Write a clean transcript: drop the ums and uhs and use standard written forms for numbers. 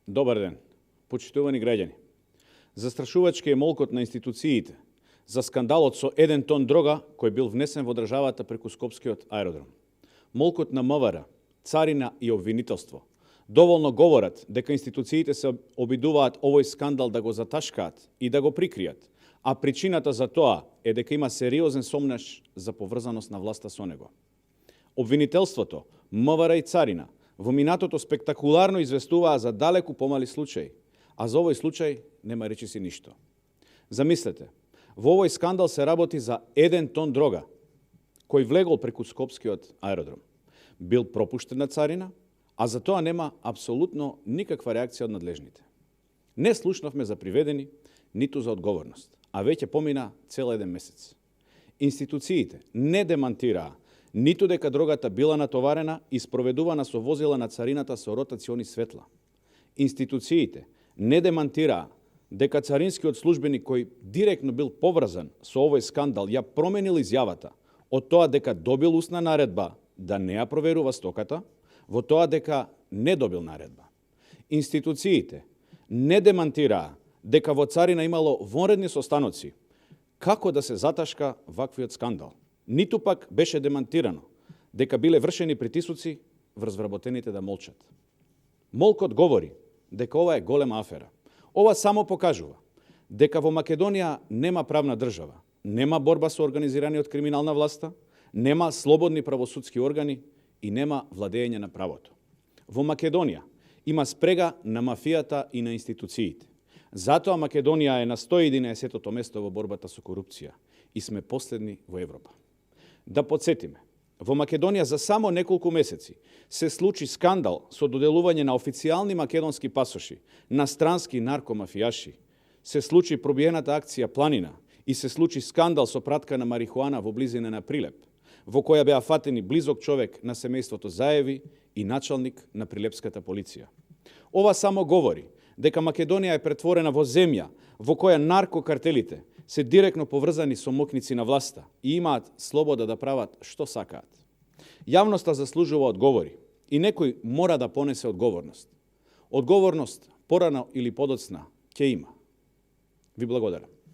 Добар ден, почитувани граѓани. Застрашувачки е молкот на институциите за скандалот со 1 тон дрога кој бил внесен во државата преку Скопскиот аеродром. Молкот на МВР, царина и обвинителство доволно говорат дека институциите се обидуваат овој скандал да го заташкаат и да го прикријат, а причината за тоа е дека има сериозен сомнеш за поврзаност на власта со него. Обвинителството, МВР и царина во минатото спектакуларно известуваа за далеку помали случаи, а за овој случај нема речиси ништо. Замислете, во овој скандал се работи за 1 тон дрога, кој влегол преку Скопскиот аеродром. Бил пропуштен на царина, а за тоа нема апсолутно никаква реакција од надлежните. Не слушнавме за приведени, ниту за одговорност, а веќе помина цел 1 месец. Институциите не демантираа ниту дека дрогата била натоварена и спроведувана со возила на царината со ротациони светла. Институциите не демантираа дека царинскиот службеник кој директно бил поврзан со овој скандал ја променил изјавата од тоа дека добил устна наредба да не ја проверува стоката, во тоа дека не добил наредба. Институциите не демантираа дека во царина имало вонредни состаноци како да се заташка ваквиот скандал. Ниту пак беше демантирано дека биле вршени притисоци врз вработените да молчат. Молкот говори дека ова е голема афера. Ова само покажува дека во Македонија нема правна држава, нема борба со организираниот криминална власта, нема слободни правосудски органи и нема владење на правото. Во Македонија има спрега на мафијата и на институциите. Затоа Македонија е на 111-тото место во борбата со корупција и сме последни во Европа. Да подсетиме, во Македонија за само неколку месеци се случи скандал со доделување на официјални македонски пасоши на странски наркомафијаши, се случи пробиената акција Планина и се случи скандал со пратка на марихуана во близина на Прилеп, во која беа фатени близок човек на семејството Заеви и началник на прилепската полиција. Ова само говори дека Македонија е претворена во земја во која наркокартелите се директно поврзани со мокници на власта и имаат слобода да прават што сакаат. Јавноста заслужува одговори и некој мора да понесе одговорност. Одговорност порано или подоцна ќе има. Ви благодарам.